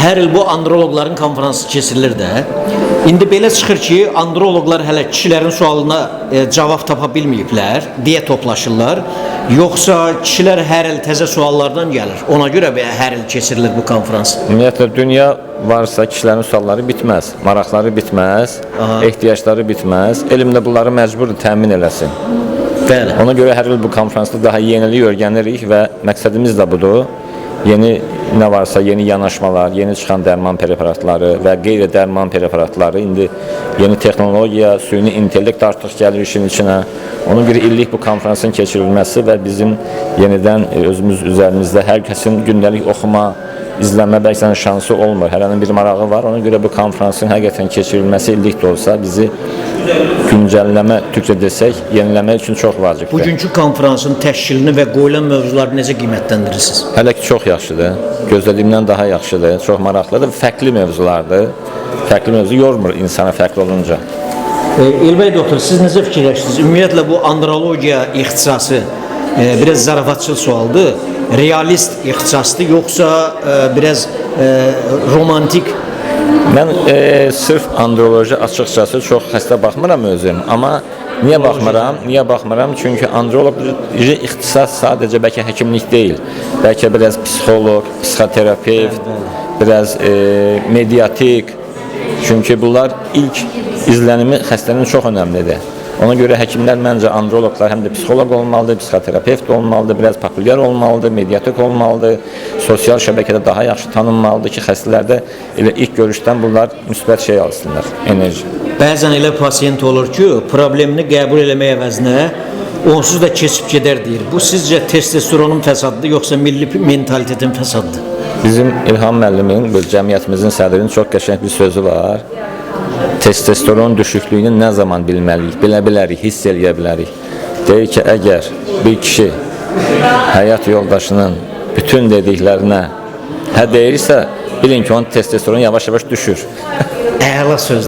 Hər il bu androloqların konfransı keçirilir də. İndi belə çıxır ki, androloqlar hələ kişilərin sualına cavab tapa bilməyiblər deyə toplaşırlar. Yoxsa kişilər hər il təzə suallardan gəlir. Ona görə hər il keçirilir bu konfrans. Ümumiyyətlə dünya varsa kişilərin sualları bitməz, maraqları bitməz, ehtiyacları bitməz. Elm də bunları məcburdur təmin eləsin. Bəli. Ona görə hər il bu konfransda daha yenilik öyrənirik və məqsədimiz də budur. Yeni nə varsa, yeni yanaşmalar, yeni çıxan dərman preparatları və qeyri-dərman preparatları, indi yeni texnologiya, süni intellekt artıq gəlir işin içinə. Ona görə illik bu konfransın keçirilməsi və bizim yenidən özümüz üzərimizdə hər kəsin gündəlik oxuma, izlənmə bəzən şansı olmur. Hərənin bir marağı var. Ona görə bu konfransın həqiqətən keçirilməsi illik də olsa bizi güncəlləmə, türkcə desək, yeniləmə üçün çox vacibdir. Bugünkü konfransın təşkilini və qoyulan mövzuları necə qiymətləndirirsiniz? Hələ ki çox yaxşıdır. Gözlədiyimdən daha yaxşıdır. Çox maraqlıdır. Fərqli mövzulardır. Fərqli mövzu yormur insanı fərqli olunca. Elbəy doktor, siz necə fikirləşirsiniz? Ümumiyyətlə bu andrologiya ixtisası biraz zarafatçıl sualdır. Realist ixtisasdır yoxsa biraz romantik? Mən sırf androloji açıqcası çox xəstə baxmıram özüm, amma niyə baxmıram? Niyə baxmıram? Çünki androloji ixtisas sadəcə bəlkə həkimlik deyil. Bəlkə biraz psixoloq, psixoterapevt, biraz mediatik. Çünki bunlar ilk izlənimi xəstənin çox önəmlidir. Ona görə həkimlər məncə androloqlar həm də psixoloq olmalıdır, psixoterapevt olmalıdır, biraz populyar olmalıdır, mediatik olmalıdır, sosial şəbəkədə daha yaxşı tanınmalıdır ki, xəstələrdə elə ilk görüşdən bunlar müsbət şey alsınlar, enerji. Bəzən elə pasiyent olur ki, problemini qəbul eləmək əvəzinə onsuz da keçib gedər deyir. Bu sizcə testosteronun fəsadıdır yoxsa milli mentalitetin fəsadıdır? Bizim İlham müəllimin, bu cəmiyyətimizin sədrinin çox qəşəng bir sözü var. Testosteron düşüklüyünü nə zaman bilməliyik, bilə bilərik, hiss eləyə bilərik. Deyir ki, əgər bir kişi həyat yoldaşının bütün dediklərinə hə deyirsə, bilin ki, onun testosteronu yavaş-yavaş düşür. Əla söz.